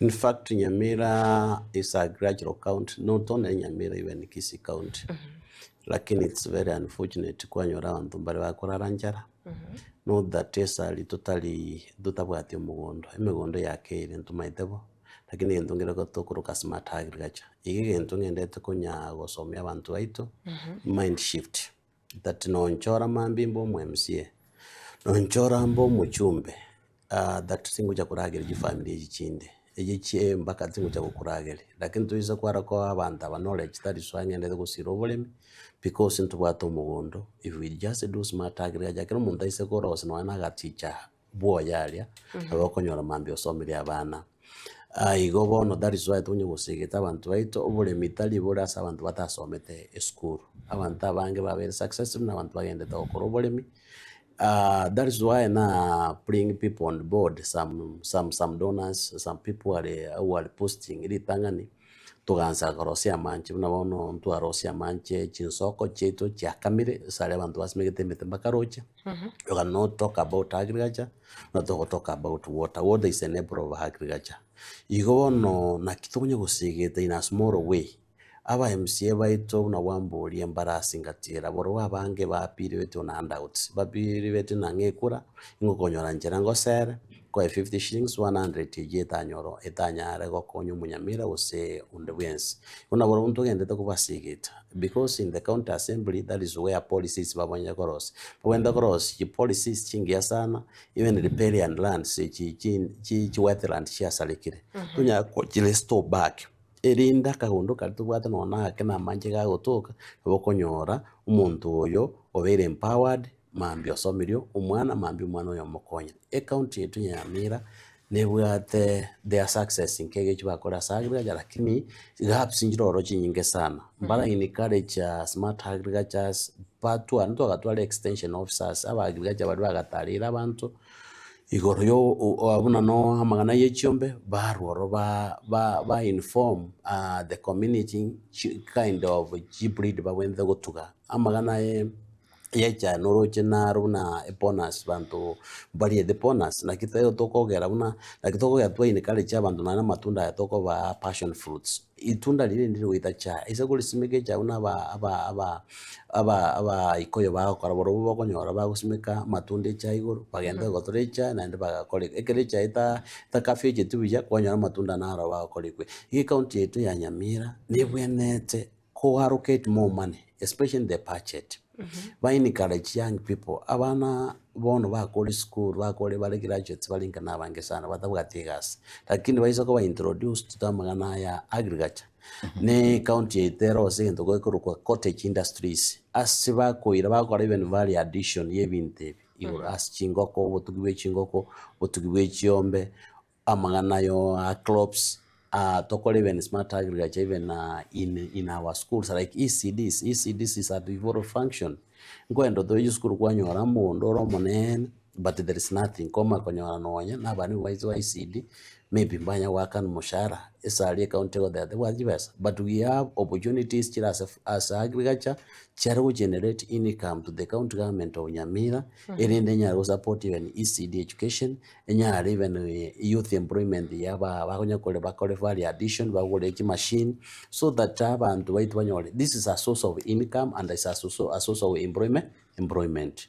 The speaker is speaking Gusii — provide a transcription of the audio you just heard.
In fact, Nyamira is a agricultural county, not only Nyamira, even Kisii County. Lakini it's very unfortunate kwanyora abanto mbare bakorara nchara, not that esari totari totabwati omogondo, emegondo yakeire ntomaete bo, lakini egento nkere tokoroka smart agriculture. Iga egento ng'endete konya gosomia abanto baito, mind shift, that nonchora mambia mbe omo MCA, nonchora mbe omochumbe, that tingocha korageria chifamiri echi chinde, echi chie mpaka tingocha gokorageria. Lakini toise kwara koa abanto aba knowledge tari soa ng'endete gosira oboremi, because ntobwate omogondo, if we just do smart agriculture, ekero omonto aise korosia nonya na agaticha bwoye aria, nabo okonyora mambia osomirie abana. Igo bono that is why tokonya gosegeta abanto baito, oboremi tari bore ase abanto batasomete esukuru. Abanto abange babeire successful na abanto bagendete gokora oboremi, that is why na bring people on board, some donors, some people are who are posting ritang'ani, togansa korosia amanche buna bono ntwarosia amanche chinsoko chiaito chiakamire, ase aria abanto basimegete emete mpaka roche, you cannot talk about agriculture, not to talk about water, water is enabler of agriculture. Igo bono naki tokonya gosegeta in a small way, aba MCA baito buna bwamboria mbarasingatira borobwo abange bapirwete on handouts, bapirwete na ng'a ekura, ng'okonyora nchera ngosere, nkoe 50 shillings, 100 eywo etanyoro etanyare gokonya omonyamira gose onde bwensi. Buna borobwo ntogendete kobasegeta because in the county assembly, that is where policies babwenerete korosia. Babwenerete korosia chipolicies chingiya sana, even riparian lands echi chi chi wetland chiasarekire, tonyare kochirestore back, erinde akagondo karia tobwate nonya na ake na amanche gagotoka, nabo okonyora omonto oyo obeire empowered, mambia osomirie omwana, mambia omwana oyo omokonye. Ecounty yaito ya Nyamira nebwate their success nke egechi bakora ase agriculture, lakini gaps nchire ororo chinyinge sana. Mbara encourage smart agricultures batware ntwagatwara extension officers, aba agriculture baria bagatarire abanto igoro yo buna no amang'ana ya echiombe, barwa ororo ba inform the community kind of chibreed babwenerete gotuga. Amang'ana ya echae noroche naro buna ebonus banto mbariete bonus, naki tokogera buna naki tokogera twa encourage abanto nonya na amatunda aya tokobaa passion fruits. Itunda riria ndiri goita chae, ase korisimeka echae buna aba abaikoyo bagokora barobwo bokonyora bagosimeka amatunda echae igoro, bagenda gotora echae naende bagakora ekero echae etakafecheti buya, kwanyora amatunda naro bagokorigwe. Iga ecounty yaito ya Nyamira, nebwenerete ko allocate more money, especially in the budget, ba encourage young people, abana bono bakore esukuru bakore bare graduates bare inka nabange sana batabwati egasi, lakini baise koba introduced to amang'ana aya agriculture, na ecounty yaito ere ase egento gekorokwa cottage industries, ase bakoira bagokora even value addition ya ebinto ebi, igoro ase chingoko, obotugi bwa echingoko, obotugi bwa echiombe, amang'ana ayo a crops, tokore even smart agriculture even in our schools like ECDs, ECDs is a devolved function. Nkoenda tore chisukuru kwanyora omogondo ore omonene but there is nothing, kwamanya konyora nonya na abana baito ba ECD maybe mbanya goakana omoshahara, ase aria ecounty egoteba tebwati chibesa, but we have opportunities chire ase agriculture chiare go generate income to the county government of Nyamira, erinde enyare go support even ECD education, enyare even youth employment ya aba bakonya kore bakore value addition, bagore chimachine so that abanto baito banyore this is a source of income and is a source of employment.